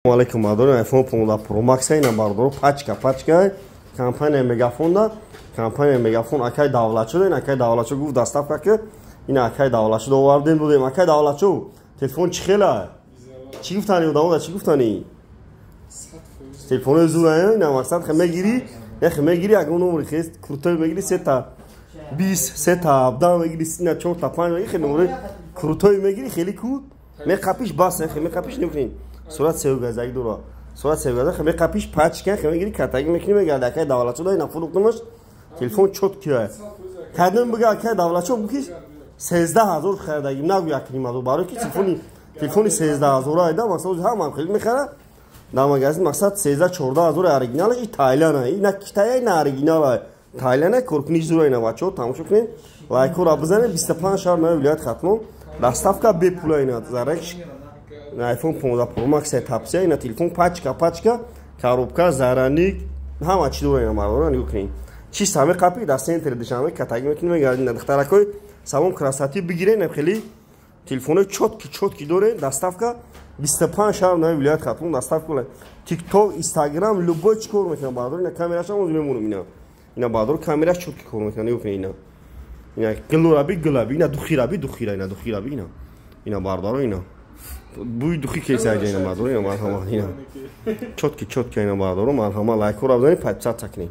Алейкум, бардор. iPhone 15 Pro Max ина, бардор, пачка пачка компания Мегафон да, компания Мегафон. Акай Давлатшо, ин акай Давлатшо гуфт, доставка ки ин акай Давлатшо овардем, додем. Акай Давлатшо, телефон чӣ хела? Чӣ гуфтани одамода, чӣ гуфтани? Телефонои зура ина, мақсад хе мегирӣ, яхе мегирӣ, ягон номери хест крутой мегирӣ, сета 20, сета 17 мегирӣ, ина чорта панҷ мегирӣ, хе номери крутой мегирӣ, хеле ку меқапиш, бас хе меқапиш, намекунӣ. Сурат севгазак дора, сурат севгазак, хе меқапиш, пачка хе мегирӣ, катаги мекунӣ, мегарди. Акай Давлатшо да ина фурӯхтамаш, телефон чёткий кардем. Бига, акай Давлатшо, буки 13 000 харидагим, нагу 1,5 ҳазор, барои ки телефони 13 000 айда, масалан, ҳамам хеле мехара дар магазин, мақсад 13-14 ҳазор. Оригиналаш и Тайланда, и на Китая, на оригинала Тайланда, коркуниш зура. Ина, бачаҳо, тамошо кунед, лайкҳоро бизанед. 25 шаҳр нави вилоят Хатлон доставка бепула. Ина заракш iPhone 15 Pro Max тапсия. Ина телефон пачка пачка, коробка, зараник, ҳама чӣ дора. Ина, мардона, нигоҳ кунед, чист ҳаме қапи дар центри Душанбе катаги мекунем, мегардем. Ина, духтаракои салон красоты бигирен, хеле телефонои чёткий чёткий дорем. Доставка 25 шаҳр нави вилоят Хатлон доставка. Тикток, Инстаграм, любой чӣ кор мекунам, бардор. Ина камерашам оз мемонам. Ина, бардор, камераш чёткий кор мекунам, нигоҳ кунед. Ина, ина гилораби, гилаби, ина духираби, духира, ина духираби, ина, ина, бардоро, ина бӯи духи кесаҷа. Ина, бардоро, ина, марҳама, ина чёткий чёткий. Ина, бардоро, марҳама, лайкҳоро бизанед, подписаться кунед.